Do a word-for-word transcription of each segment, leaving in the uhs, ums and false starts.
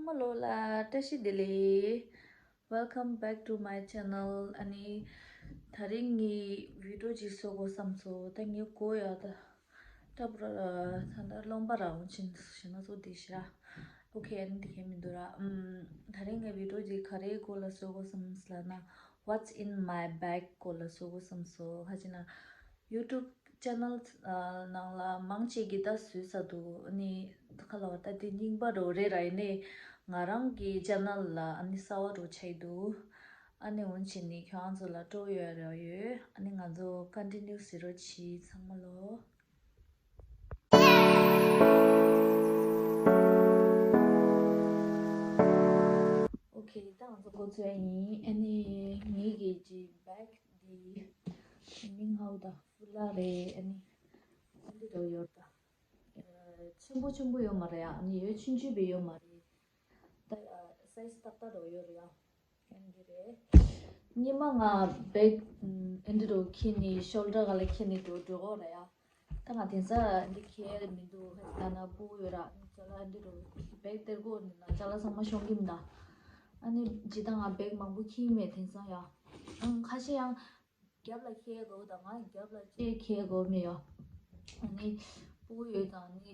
ཧེ་ལོ་ལ་བཀྲ་ཤིས་བདེ་ལེགས། Welcome back to my channel. ཨ་ནི་ད་རིང་ངའི་བི་ཌིའོ་ཅིག་བཟོ་དགོས་བསམ་སོང་། ད་ངའི་མགོ་ཡོད་ད། ད་པུ་ར་ད་ད་རློན་པ་ར་འོང་ཕྱིན་ཞེ་ན་ཚོ་དེ་ཤི་ར། ཨོ་ཁེ། ཨ་ནི་དེ་ཁེ་མི་འདུག་ར། ཨམ། ད་རིང་ངའི་བི་ཌིའོ་ཅིག་ག་རེའི་སྐོར་ལ་བཟོ་དགོས་བསམ་ལ་ན། What's in my bag སྐོར་ལ་བཟོ་དགོས་བསམ་སོང་། ཧ་ཅི་ན་YouTube channel ནང་ལ་མང་ཆེ་གི་ད་བཟོས་ས་འདུག་ཨ་ནི་ཁ་ལ་བ་ད་དེ་རྙིང་པ་རོ་རེད་ར། ཡིན་ནའི་ང་རང་གི་channel ལ་ཨ་ནི་གསར་བ་རོ་ཆགས་འདུག་ཨ་ནི་འོན་ཆེ་ནི་ཁྱོད་རང་ཚོ་ལ་སྤྲོ་ཡོད་ར་ཡོད། ཨ་ནི་ང་ཚོ་continue ཟེར་རོ་ཆི་ཚང་མ་ལོ། ཨོ་ཁེ། ད་ང་ཚོ་འགོ་ཚུགས་ཡིན། ཨ་ནི་ངེད་ཀྱི་ཇི་བེག་འདི་མིང་ཧའུ་ད་ཧྥུ་ལ་རེད། ཨ་ནི་འདི་རོ་ཡོད་ད། ཆེན་པོ་ཆེན་པོ་ཡོད་མ་རེད། ཨ་ནི་ཡོད་ཆུང་ཆུང་བས་ཡོད་མ་རེད། ད་སའི་ཛི་ཏག་ཏག་རོ་ཡོད་རེད་ཡ། ཨ་འདི་རེད། སྙེ་མ་ང་བེག་ཨ་འདི་རོ་ཁྱེར་ནས་ཤོལ་ཌར་ག་ལ་ཁྱེར་ནས་འགྲོ་འགྲོ་གོ་རེད་ཡ། ད་ང་དེང་སང་འདི་ཁྱེར་མི་འདུག་ཁ་ཅིག་ན་ན་སྤུ་གུ་ཡོད་ར། ཅ་ལག་འདི་རུ་བེག་སྟེར་གོ་ནི་ན་ཅ་ལག་ཚང་མ་ཤོང་གི་མི་འདུག་ཨ་ནི་ཇི་ལྟར་ང་བེག་མང་པོ་ཁྱེར་མེད་དེང་སང་ཡ། ཨང་ཁ་ཤས་ཡང་རྒྱབ་ལ་ཁྱེར་དགོས་དང་ང་རྒྱབ་ལ་ཅེས་ཁྱེར་དགོས་མེད་ཡ། ཨ་ནི་སྤུ་གུ་ཡོད་དང་ནི་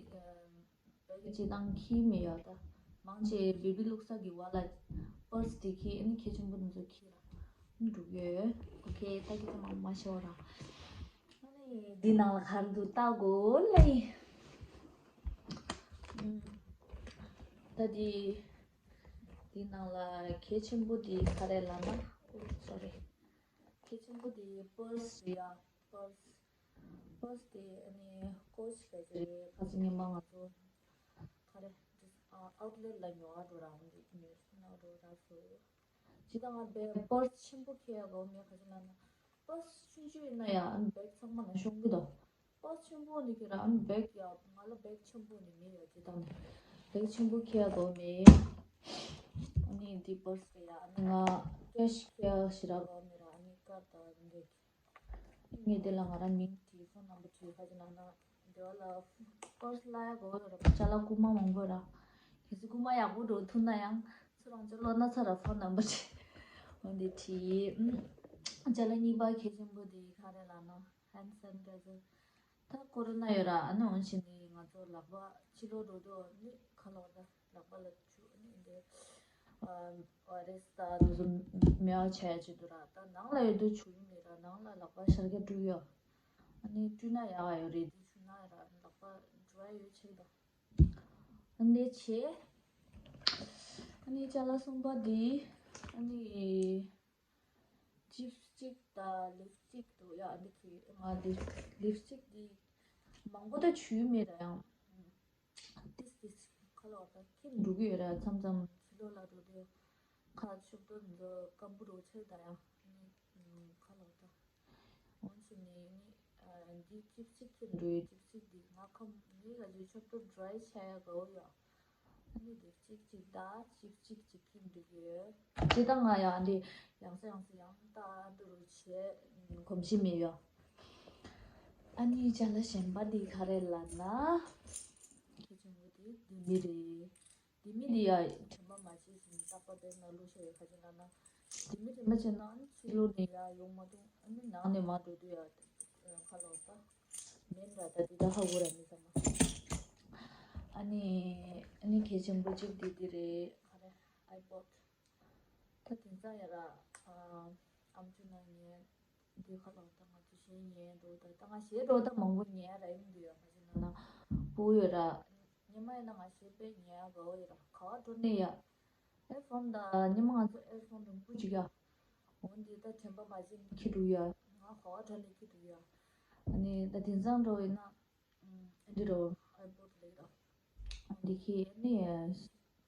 བེག་ཅི་དང་ཁྱེར་མེད་ཡ། ད་མང་ཆེ་བེ་བི་བླུགས་ས་གི་བ་ལ་པར་སི་དེ་ཁྱེར། ཨ་ནི་ཁྱེད་ཆུང་པོ་ནི་ཚོ་ཁྱེར་ར་འགྲུག་ཡོད། ཨོ་ཁེ། ད་ཁྱེད་ཚང་མ་མ་ཤོར་ར། ཨ་ནི་འདི་ནང་ལ་ག་རེ་འདུག་ལྟ་དགོས་ལེ། ད་འདི་འདི་ནང་ལ་གལ་ཆེན་པོ་འདི་ག་རེ་ལབ་ན། ཨོ་སོ་རི། གལ་ཆེན་པོ་འདི་པར་སི་རེད་ཡ། པར་སི། པར་སི་དེ་ཨ་ནི་ཀོ་ཆི་ག་ཅི་རེད། ཁ་ཅིག་ཉི་མ་ང་ཚོ་ག་རེ་ཨ་ཨའུ་ཊི་ལེ་ཊི་ལ་ཉོ་བ་འགྲོ་ར། འོ་འདི་ཉོས་ན་འགྲོ་ར་སོ། ཇི་ལྟར་ང་བེག་པར་སི་ཆེན་པོ་ཁྱེར་ཡ་གོ་མེད། ག་ཅི་ལབ་ན་པར་སི་ཆུང་ཆུང་ཡིན་ན་ཡང་ཨ་ནི་བེག་ཚང་མ་ན་ཤོང་གི་འདུག་པར་སི་ཆེན་པོ་ནི་ཁྱེར་ར་ཨ་ནི་བེག་ཡ་ང་ལ་བེག་ཆེན་པོ་ནི་མེད་ཡ། ཇི་ལྟར་ནི་བེག་ཆེན་པོ་ཁྱེར་ཡ་གོ་མེད། ཨ་ནི་འདི་པར་སི་རེད་ཡ། ཨ་ནི་ང་ཀེ་ཤི་ཁྱེར་ཡ་ཞེ་དྲག་གོ་མེད་ར། ཨ་ནི་ཀར་ཌ་དང་འདི་ངས་དེ་ལ་ང་རང་མིང་བྲིས། ཕོན་ནམ་བར་བྲིས། ཁ་ཅིག་ན་ན་འདི་བ་ལ་པར་སི་ལ་ཡ་གོ་ཡོད་ར། ཅ་ལག་རྐུ་མ་མང་པོ་ར། གལ་སྲིད་རྐུ་མ་ཡག་པོ་འགྲོ་ཐུབ་ན་ཡང་ཚུར་རང་ཅ་ལག་ན་ཚ་ར་ཕོན་ནམ་བར་བྲིས། འོ་འདི་བྲིས། ཨ་ཅ་ལག་གཉིས་པ་གལ་ཆེན་པོ་འདི་ག་རེ་ལབ་ན་ཧན་སེན་ཊའི་ཛར། ད་ཀོ་རོ་ན་ཡོད་ར། ཨ་ནི་འོན་ཞིག་ནི་ང་ཚོ་ལག་པ་ཕྱི་ལོགས་འགྲོ་དུས་ནི་ཁ་ལོག་ད་ལག་པ་ལ་ཆུ་ནི་འདི་ཨ་བ་རེ་སི་ད་འདི་ཚོ་མེད་པ་བྱས་ཡ་ཆེད་དུ་ར། ད་ནང་ལ་ཡོད་དུས་ཆུ་ཡིན་མེད་ར། ནང་ལ་ལག་པ་ཤར་གྱི་བཀྲུས་ཡོད། ཨ་ནི་བཀྲུས་ན་ཡག་ཡོད་རེད། འདི་ཆུ་ན་ཡོད་ར། ལག་པ་ཌི་རའི་ཡོད་ཆེད་དུ། ཨ་འདི་བྱས། ཨ་ནི་ཅ་ལག་གསུམ་པ་འདི་ཨ་ནི་ཅིབ་སི་གཅིག་དང་ལིབ་སི་ཊིག་འདུག་ཡ། འདི་ཁྱེར། ང་ལིབ་ལིབ་སི་ཊིག་འདི་མང་པོ་ད་བྱུགས་མེད་ར། ཡང་ཏིས་ཏིས་ཁ་ལོག་ད་ཁྱེར་འགྲོ་གི་ཡོད་ར། མཚམས་མཚམས་ཕྱི་ལོགས་ལ་འགྲོ་དུས་ཁ་ཤོབ་ཏོ་འདི་སྐམ་པོ་རུ་ཆེ་ད་ཡང་ཁ་ལོག་ད། འོན་ཀྱང་ནི་ནི་འདི་ཅིབ་སི་ཁྱེར་འགྲོ་ཡོད། ཅིབ་སི་འདི་ང་ཁམ་ནི་ལ་ལུས་ཆོབ་ཏོ་ཌི་རའི་ཆགས་ཡ་གོ་ཡ། ཨ་ནི་འདི་གཅིག་གཅིག་ད་གཅིག་གཅིག་གཅིག་གིས་འགྲིག་ཡོད། དེ་ད་ང་ཡང་འདི་ཡང་སེ་ཡང་སེ་ཡང་ད་འདི་རུ་བྱས་གོམས་གཤིས་མེད་ཡོད། ཨ་ནི་ཅ་ལག་གཞན་པ་འདི་ག་རེ་ལབ་ན། གལ་ཆེན་པོ་དེ་འདི་མི་རེད། འདི་མི་འདི་ཡ་དྲན་པ་མ་བརྗེད་བཞིན་རྟག་པར་དེ་ན་བླུགས་བཞག་ཡོད། ག་ཅི་ལབ་ན་འདི་མི་དྲན་པ་བརྗེད་ན་ཨ་ནི་ཕྱི་ལོགས་ནས་ཡ་ཡོང་མ་ཐུབ། ཨ་ནི་ནང་ནས་མར་འགྲོ་དུས་ཡ་ཁ་ལོག་ད། མེད་འདྲ་ད་འདི་ད་ཧ་གོ་ར་མི་ཚང་མ། ཨ་ནི་ཨ་ནི་གལ་ཆེན་པོ་གཅིག་འདི་འདི་རེད། ག་རེ་ཨའི་པོཌ། ད་དེང་སང་ཡ་ར་ཨམ་ཆུ་ན་ཉན་འདི་ཁ་ལོག་ད་ང་ཚོ་གཞས་ཉན་འགྲོ་ད། ད་ང་གཞས་འགྲོ་ད་མང་པོ་ཉན་ར་ཡིན་འདུག་ཡ། ག་ཅི་ལབ་ན་སྤུ་གུ་ཡོད་ར། ཉི་མ་ཡིན་ན་ང་གཞས་དཔེ་ཉན་ཡ་དགའ་བོ་ཡོད་ར། ག་བ་འགྲོ་ནས་ཡ། ཨེར་ཕོན་དང་ཉི་མ་ང་ཚོ་ཨེར་ཕོན་རིང་པོ་ཅིག་ཡ། འོ་འདི་ད་དྲན་པ་མ་བརྗེད་ནས་འཁྱེར་འགྲོ་ཡ། ང་ག་བ་འགྲོ་ནས་འཁྱེར་འགྲོ་ཡ། ཨ་ནི་ད་དེང་སང་འགྲོ་ཡིན་ན་ཨ་འདི་རོ་ཨའི་པོཌ་ལེགས་ར། འོ་འདི་ཁྱེར་ནས་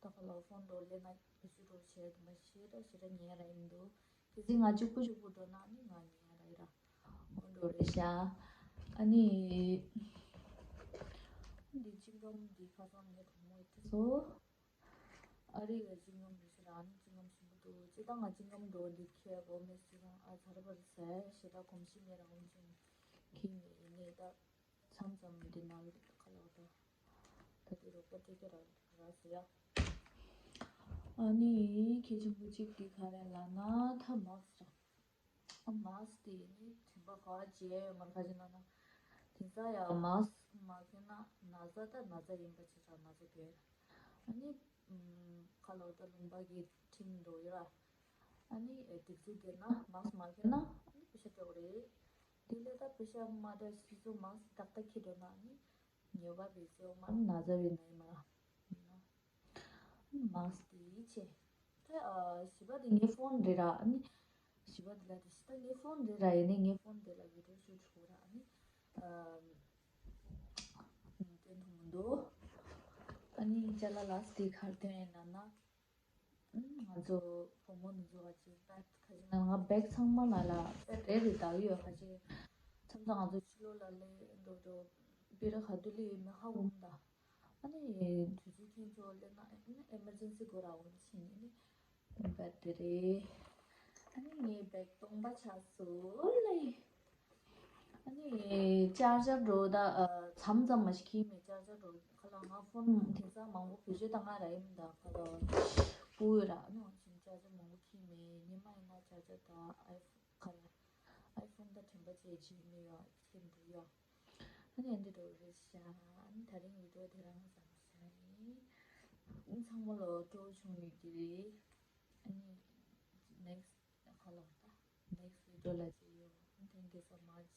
ད་ཁ་ལོ་ཕོན་འགྲོ་ལེན་ན་ཞུ་འགྲོ་བྱས་དུ་མ་ཤེས་ར་ཤེས་ར་ཉན་ར་ཡིན་འདུག་གལ་སྲིད་ང་གཅིག་པུ་གཅིག་པུ་འགྲོ་ན་ནི་ང་ཉན་ར་ཡིན་ར། འོ་འགྲོ་རེད་ཤག་ཨ་ནི་འདི་ཅིང་གམ་འདི་ཁ་སང་ངའི་གྲོགས་མོ་ཡིས་སྤྲད་སོང་། ཨ་རི་ལ་ཅིང་གམ་རེད་ཤག་ཨ་ནི་ཅིང་གམ་ཞིམ་པོ་འདུག་སྤྱིར་བཏང་ང་ཅིང་གམ་འགྲོ་འདི་ཁྱེར་གོ་མེད། སྤྱིར་བཏང་ཨ་ཚ་ར་བར་ཟས་ཞེ་དྲག་གོམས་གཤིས་མེད་ར། འོན་ཀྱང་ཁྱེར་མེད། ཡིན་ནའི་ད་མཚམས་མཚམས་འདི་ནང་ལ་ཁ་ལོག་ད་ད་དེ་རོགས་པ་སྤྲད་ཀྱི་ར་ར་ཟེར་ཡ། ཨ་ནི་གལ་ཆེན་པོ་གཅིག་དེ་ག་རེ་ལབ་ན་ད་མཱསི་ར། ཨ་མཱསི་དེ་ནི་དྲན་པ་ག་བརྗེད་ཡོད་མ་རེད། ག་ཅི་ན་ན། དེང་སང་ཡང་མཱསི་མ་གྱོན་ན་ན་ཚ་ད་ན་ཚ་ཡིན་པ་ཅིག་ར་ན་ཚ་གྱོན་ཡོད་ར། ཨ་ནི་ཁ་ལོ་ད་ལུང་པ་གི་ཁྲིམས་འགྲོ་ཡོད་ར། ཨ་ནི་སྒྲིག་འཛུགས་དེ་ན་མཱསི་མ་གྱོན་ན་ཨ་ནི་པེ་ཤ་སྤྲོད་དགོས་རེད། དེ་ལས་ད་པེ་ཤ་མ་སྤྲད་སོ་སོ་མཱསི་ཏག་ཏག་འཁྱེར་འགྲོ་ན་ཨ་ནི་ཉེས་པ་བེད་སྤྱོད་མ་ན་ཚ་བའི་ན་ཡིན་མ་ར། མཱསི་དེ་ཆེ། ད་ཨ་བཞི་པ་དེ་ངའི་ཕོན་རེད་ར། ཨ་ནི་བཞི་པ་དེ་ལ་དེ་བཞི་ད་ངའི་ཕོན་རེད་ར། ཡིན་ནའི་ངའི་ཕོན་དེ་ལ་བི་ཌིའོ་ཤུཊ་ཞུ་ར། ཨ་ནི་ཨ་སྟོན་ཐུབ་མི་འདུག་ཨ་ནི་ཅ་ལག་ལ་སི་དེ་ག་རེ་སྟོན་ཡིན་ན་ན། ང་ཚོ་བུ་མོ་འདི་ཚོ་ག་ཅིག་པད་ཁ་ཅིག་ན་ང་བེག་ཚང་མ་ལ་ལ་པད་རེ་རེ་བཏགས་ཡོད། ཁ་ཅིག་མཚམས་མཚམས་ང་ཚོ་ཕྱི་ལོགས་ལ་སླེབས་འགྲོ་འགྲོ་པི་ར་ག་དུས་སླེབས་ཡོད་མེད་ཧ་གོ་མི་ད། ཨ་ནི་དུས་ཚོད་ཐུང་ཐུང་སླེབས་ན་ཨ་ནི་ཨེ་མར་ཇེན་སི་སྐོར་ར་འོང་ཕྱིན་ནི་པད་དེ་རེད། ཨ་ནི་ངའི་བེག་སྟོང་པ་ཆགས་སོང་ལེ། ཨ་ནི་ཅར་ཇར་འགྲོ་ད་མཚམས་མཚམས་མ་ཞིག་ཁྱེར་མེད། ཅར་ཇར་འགྲོ་ཁ་ལ་ང་ཕོན་དེང་སང་མང་པོ་བེད་སྤྱོད་བཏང་ང་ར་ཡིན་ད་ཁ་ལ་པུ་ཡོད་ར། ཨ་ནི་འོང་ཕྱིན་ཅར་ཇར་མང་པོ་ཁྱེར་མེད། ཉི་མ་ཡིན་ན་ཅར་ཇར་ད་ཨའི་ཁ་ལ་ཨའི་ཕོན་ད་དྲན་པ་བརྗེད་ཀྱི་མེད་ཡོད་ཁྱེར་འགྲོ་ཡོད། ཨ་ནི་འདི་འགྲོ་རེད་ཤག་ཨ་ནི་དེ་རིང་བི་ཌིའོ་དེ་རང་ཙམ་བྱས་ཡིན། ཚང་མ་ལོ་སྤྲོ་བྱུང་ཡོད་ཀྱི་རེད། ཨ་ནི་next ཁ་ལ་ད་next video ལ་མཇལ་ཡོང་། Thank you so much.